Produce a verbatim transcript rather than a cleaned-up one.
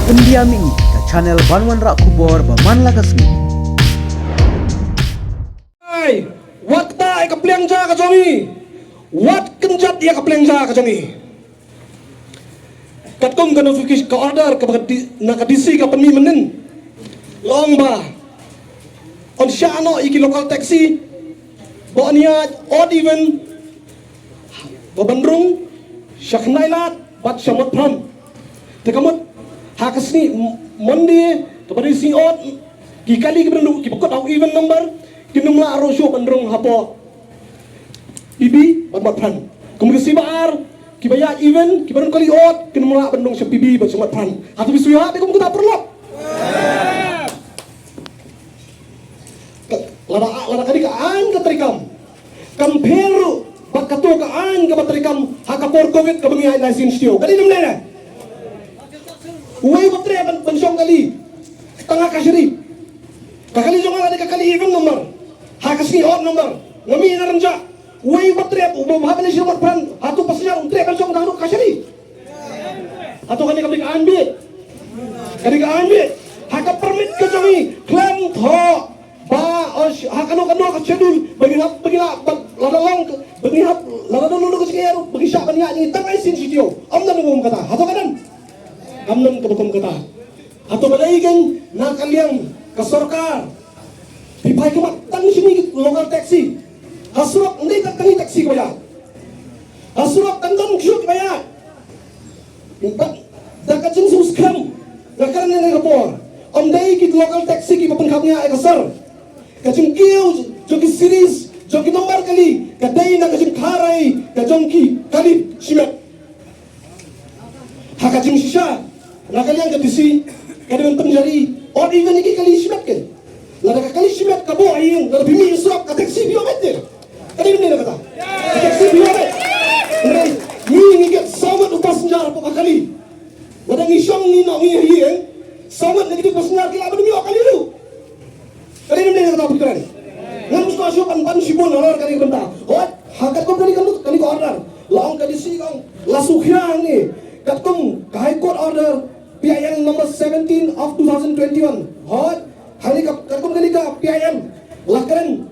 Pyndiam ïa ngi ka channel ban wanrah khubor ba man la ka sngi. Ai, wat kata ïa ka pliang ja ka jong ngi. Wat kynjat ïa ka pliang ja ka jong ngi. Katkum ka notification, ka order kaba ka di-, na ka D C ka pynmih mynnin, long ba yn shah noh ïa ki local taxi ba yn ïaid odd even ba ban rung sha Khyndai Lad bad sha Motphran. Te ka mut ha ka sngi M-, Monday kaba dei sngi odd, ki kali kiba dang, kiba kut ha u even number kin ym lah ruh shuh ban rung hapoh P B bad Motphran. Kum ka sngi ba ar, kiba ïaid even, kiba rung kali odd kin ym lah ban rung sha P B bad sha Motphran. Hato phi sngewthuh ïa ka kum kata, paralok? Lada, lada ka dei ka aiñ ka treikam, kam pher ruh bad kato ka aiñ kaba treikam ha ka por covid kaba ngi ïaid lai sien sha taïew. Ka dei ne ym dei ne? Uwei uba treh ban, ban shong kali tang ha Kashari. Ka kali jong nga ka dei ka kali even number ha ka sngi odd number. Nga mih na Rynjah. Uwei uba treh, uba hap ban leit sha Motphran, hato passenger um treh ban shong tang ha Kashari? Hato kane kam dei ka aiñ bieit? Ka dei ka aiñ bieit. Ha ka permit ka jong ngi khlem thoh ba, o, sh-, ha kano kano ka schedule ba ngi hap, ba ngi lah, ba lada long ka, ba ngi hap, lada long ka jingeh ruh ba ngi shah ban ïaid ngi tang lai sien sha taïew. Ym don kaba kum kata. Hato ka don? Kam don kaba kum kata. Hato balei kein na ka liang ka sorkar phi phai khmat tang sha ngi ki local taxi? Ha surok ym dei tang ngi taxi kiba ïaid. Ha surok tang don shuh kiba ïaid. Bad da ka jingsngewskhem, nga kren ïa kane ka por, ym dei ki local taxi kiba pynkhapngiah ïa ka sor. Ka jingkiew jong ki series jong ki nombar kali ka dei na ka jingkharai ka jong ki kali shimet. Ha ka jingshisha, na ka liang ka D C ka dei ban pynjari odd even ïa ki kali shimet kein. Lada ka kali shimet ka buh ha ïing, lada phi mih shuwa ka taxi phi ïoh beit te. Ka dei ban dei na kata. Ka taxi phi ïoh beit. Hynrei ngi, ngi get saw ngut u passenger hapoh ka kali. Lada ngi shong ngi noh ngi ha ïing, saw ngut na kito ki passenger ki lah ban ym ïoh kali ruh. Ka dei ban dei na kata, phi kren. Ngam sngewsih ban ban shibun halor kane ka bynta. Hooid, ha katkum kane ka, kane ka order, la ong ka D C, ka ong la shu khia hangne katkum ka High Court order P I L number seventeen of two thousand twenty-one. Hooid, hangne ka, katkum kane ka P I L la kren